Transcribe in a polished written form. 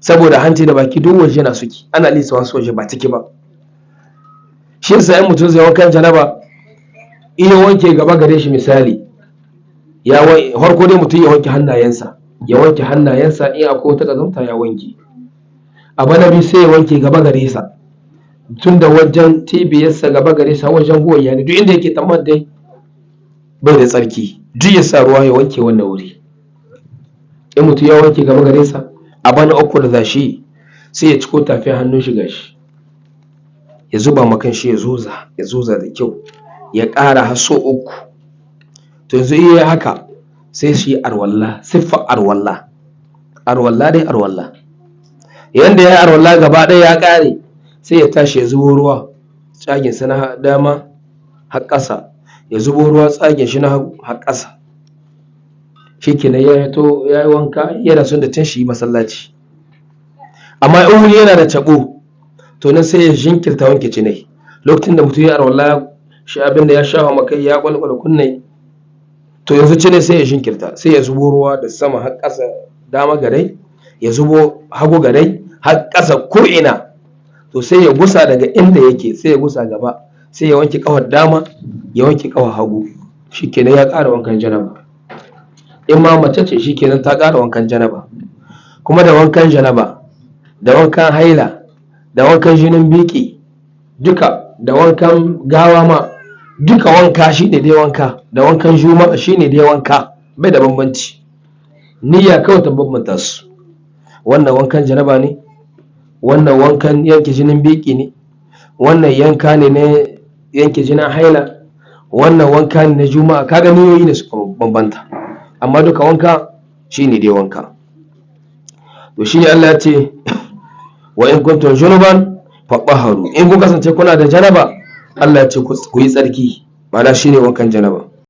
Saboda hanci da baki duk waje na suke, ana lisa wasu waje ba ciki ba. Shi yasa in mutum zai wankan janaba, in ya wanke gaba gare shi, misali ya farko dai mutum ya wanke hannayensa, ya wanke hannayensa, in akwai wata ƙazamta ya wanke. Abu na biyu, sai ya wanke gaba gare sa, tun da wajen cibiyarsa gaba gare sa, wajen goyi ne, duk inda yake tamar dai bai da tsarki, duk ya sa ruwa ya wanke wannan wuri. In mutum ya wanke gaba gare sa, abu na uku da zashi, sai ya ciko tafin hannun shi gashi, ya zuba ma kanshi, ya zoza, ya zoza da kyau, ya ƙara har sau uku. To yanzu in yayi haka, sai shi arwalla, siffa arwalla, arwalla dai arwalla. Yanda ya yi arwalla gaba ɗaya ya ƙare, sai ya tashi ya zubo ruwa tsagin sa na dama har ƙasa, ya zubo ruwa tsagin shi na hagu har ƙasa. Shikenan, ya fito ya yi wanka, yana son da shi masallaci. Amma in wuri yana da taɓo, to nan sai ya jinkirta wanke cinai. Lokacin da mutum ya arwalla shi, abin da ya shafa makai, ya kwalkwala kunne, to yanzu cine sai ya jinkirta, sai ya zubo ruwa da sama har ƙasa, dama garai ya zubo, hagu garai, har ƙasa ko ina. To sai ya gusa daga inda yake, sai ya gusa gaba, sai ya wanke ƙafar dama, ya wanke ƙafar hagu. Shikenan, ya ƙara wankan janaba. In ma mace ce, shikenan, ta ƙara wankan janaba. Kuma da wankan janaba, da wankan haila, da wankan jinin biki duka, da wankan gawa ma duka, wanka shine dai wanka, da wankan juma'a shine dai wanka, bai da bambanci. Niyya kawai ta bambanta su. Wannan wankan janaba ne, wannan wankan yanke jinin biki ne, wannan yanka ne na yanke jinin haila, wannan wanka ne na juma'a. Kaga niyoyi ne suka bambanta, amma duka wanka shine dai wanka. To shine Allah ya ce: "Wa in kuntum junuban fatahharu." In kun kasance kuna da janaba, Allah ya ce ku yi tsarki, ma'ana shine wankan janaba.